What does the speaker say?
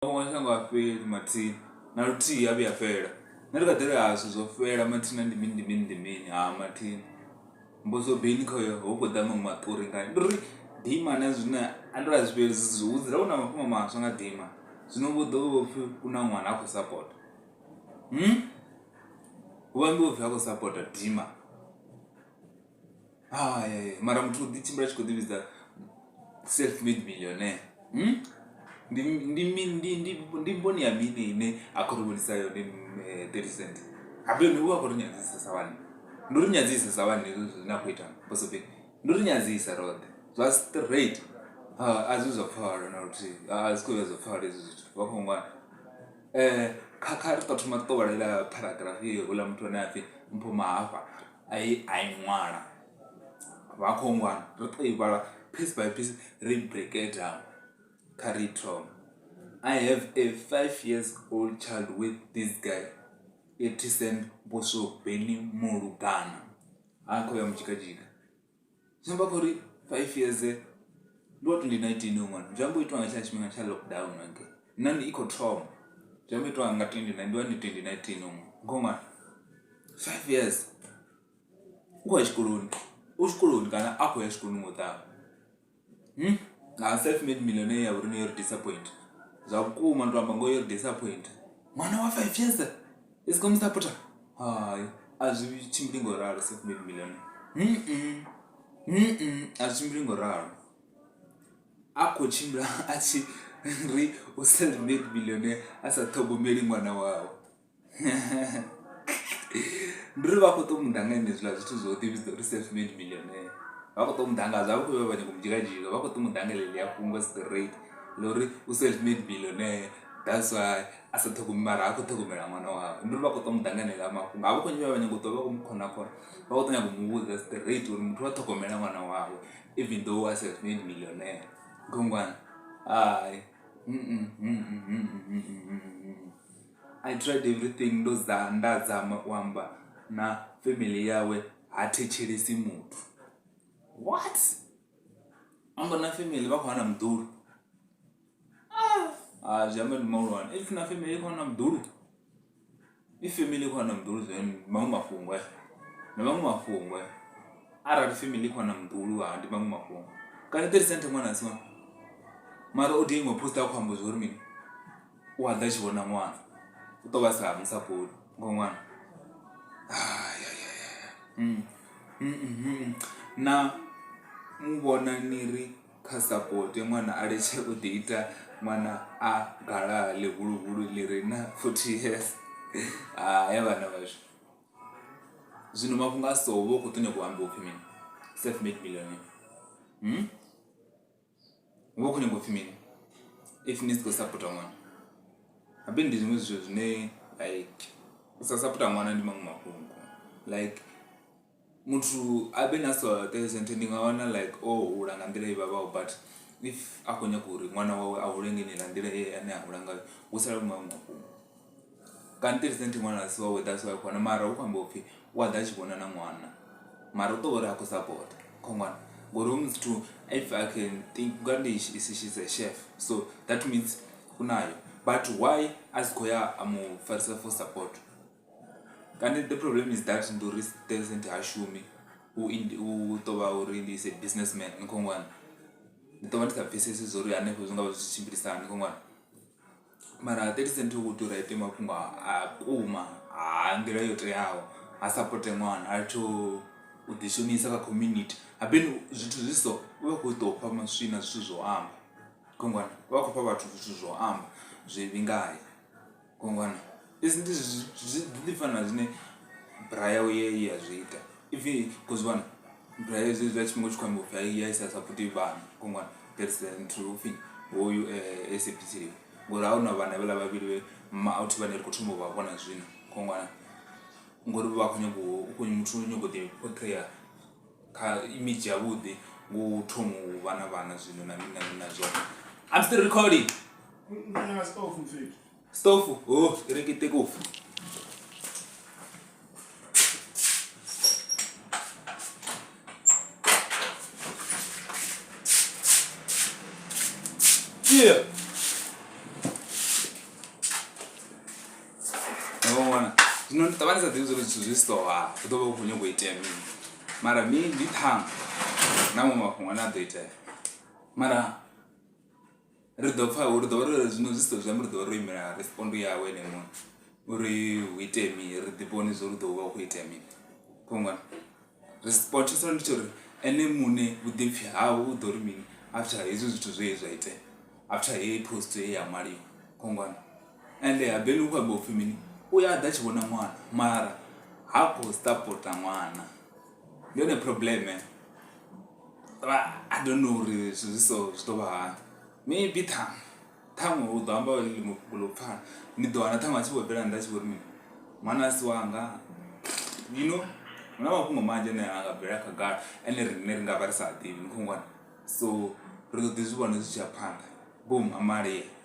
Mafhungo a shango ha fheli mathina na luthihi a vhuya a fhela, nṋe ndi kha ḓi ri ha zwithu zwo fhela mathina ndi mini ndi mini ndi mini ha mathina mboso bini khoyo hu khou ḓa maṅwe maṱori ngae, ndi uri Dima na zwine a ndi ri a zwi fheli hu dzula hu na mafhungo maswa nga Dima zwino vhu ḓo vha upfhi u na ṅwana ha khou sapota hu ambiwa upfhi ha khou sapota Dima. Hai mara muthu u ḓi tshimbila a tshi khou ḓi vhidza self made millionaire ndi ndi ndi ndi ndi mboni ya mini ine a khou ri vhonisa yone 30 cent habe u vha a khou ri nyadzisa sa vhanna ndi uri nyadzisa sa vhanna hezwo zwine a khou ita bosobe ndi uri nyadzisa roṱhe zwa straight a zwi zwa pfala na luthihi a zwi khou vhuya zwa pfala hezwi zwithu vha khou ṅwala kha ri tou thoma ri tou vhalela pharagraph ye houḽa muthu ane a pfhi Mpho Mahafha a i a i ṅwala vha khou ṅwala ri to i vhala piece by piece ri break down kha ri thome I have a 5 years old child with this guy Etisen Boso Benny Molugana ha khou ya mutshikatshika zwi amba khori 5 years ndi wa 2019 hoyu ṅwana zwi amba u itiwa nga tsha tshifhinga tsha lockdown hangei nani i khou thoma zwi amba itiwa nga 29 ndi wa 2019 hoyu ṅwana 5 years u khou ya tshikoloni u tshikoloni kana a khou ya tshikoloni ngo ṱavha nga self made millionaire ya vhoriṋe yo ri disappoint zwa vhukuma ndi to amba ngoho yo ri disappoint ṅwana wa 5 years i si khou mu sapota hai a zwi tshimbili ngo ralo self made millionaire a zwi tshimbili ngo ralo a khou tshimbila a tshi ri u self made millionaire a sa ṱhogomeli ṅwana wawe. Ndi uri vha khou tou mu ḓa nga henezwiḽa zwithu zwo ḓi vhidza uri self made millionaire, vha khou tou mu ḓa ngazwo a vha khou vhuya vha nyaga u mu dzhia dzhia vha khou tou mu ḓa nga ḽeḽiya fhungo straight ḽa uri u self made millionaire that's why a sa ṱhogomeli mara ha khou ṱhogomela ṅwana wawe. Ndi uri vha khou tou mu ḓa nga haneḽa mafhungo a vha khou vhuya vha nyaga u ṱwa vha khou mu khona khona vha khou tou nyaga u mu vhudza straight uri muthu u a ṱhogomela ṅwana wawe even though a self made millionaire khungwane hai. I tried everything ndo za nda zama u amba na family yawe ha thetshelesi muthu. What? Amba na family vha khou hana muḓulu ah zwi amba ndi mahulwane if na family i khou hana muḓulu if family i khou hana muḓulu zwi ndi maṅwe mafhungo ndi maṅwe mafhungo arali family i khou hana muḓulu ha ndi maṅwe mafhungo kana 30 cent ṅwana a si ṅwana mara o tea iṅwe post a khou amba zwa uri mini. U a ḓa a tshi vhona ṅwana u tou vha sa musapoti ngo ṅwana na mu vhona ni ri kha sapote ṅwana a litshe u ḓi ita ṅwana a galaha ḽihuluhulu ḽi re na 40 years haya vhana vhashu. Zwino mafhungo a so hu vha hu khou ḓo nyanga u amba upfhi mini self made millionaire. Hu vha hu khou nyanga upfhi mini if ni si khou sapota ṅwana, habe ndi zwiṅwe zwithu zwine like u sa sapota ṅwana ndi maṅwe mafhungo like muthu a vhe na so percent ndi nga wana like o hula nga nḓila i vhavhaho but if a khou nyaga uri ṅwana wawe a hule nga yeneiḽa nḓila ye ane a hula ngayo hu sala hu maṅwe mafhungo. Kani 30 cent ṅwana a si wawe that's why a khou wana mara hu khou amba upfhi u a ḓa a tshi vhona na ṅwana mara u tou vha uri ha khou sapota kha ṅwana ngori hoyu muthu if I can think nga ndi she's a chef so that means u nayo but why a si khou ya a mu farisa for support kani the problem is that ndi uri 30 cent ha shumi u tou vha uri ndi is a business man ni khou ngwana ndi tou vha ndi sa pfhesesi zwa uri hanefho zwi nga vha zwi tshi tshimbilisa hani khou ngwana. Mara 30 cent u khou tea uri a ite mafhungo a vhukuma a nḓila yo teaho a sapote ṅwana a litshe u ḓi shonisa kha community habe zwithu zwi so u vha a khou tou fha maswina zwithu zwo amba khongwana u vha a khou fha vhathu zwithu zwo amba zwivhi ngae khongwana ndi zwi ḓi fana na zwine braai ye ya zwi ita if khou zwi vhona braai hezwiḽa tshifhinga u tshi khou ambiwa upfhi ya isa sapoti vhana khongwana there is nthu upfhi hoyu SABC ngori a huna vhana vhaḽa vhavhili vhe ma out vhane ri khou thoma u vha vhona zwino khongwana ngori vha khou nyaga u muthu u nyago ḓi portray kha image yavhuḓi ngo u thoma u vha na vhana zwino na mini na mini na zwoṱhe I'm still recording. Stofu, oh, ri ke take off. Yeah. Zwino ndi ṱavha ndi sa ḓivhi zwori zwithu zwi so ha hu ḓo vha hu khou nyanga u itea mini mara maybe ṱhaṅwe na maṅwe mafhungo ane a ḓo itea mara ri ḓo pfha uri ḓo vha ri zwino zwi si zwi amba ri ḓo vha ro imela respond yawe ene muṋe uri hu itee mini ri ḓi vhone zwa uri hu ḓo vha hu khou itea mini khongwana. Respond tsho sala ndi tsha uri ene muṋe vhuḓipfhi hawe u ḓo ri mini after hezwi zwithu zwe zwa itea after heyi post ye ya ṅwaliwa khongwana. Ende habe hu khou ambiwa upfhi mini u ya ḓa a tshi vhona ṅwana mara ha khou sapota ṅwana ndi yone problem. I don't know uri zwithu zwi so zwi ḓo vha hani maybe ṱhaṅwe ṱhaṅwe hu ḓo amba ḽiṅwe fhungo ḽo pfala ni ḓo wana ṱhaṅwe a tshi vho bvela nnḓa a tshi vho ri mini ṅwana a si wanga you know hu na mafhungo manzhi ane a nga bvela khagala ane riṋe ri nga vha ri sa ḓivhi ni khou ngwana so ri ḓo ḓi zwi vhona zwi tshi ya phanḓa boom Amalia.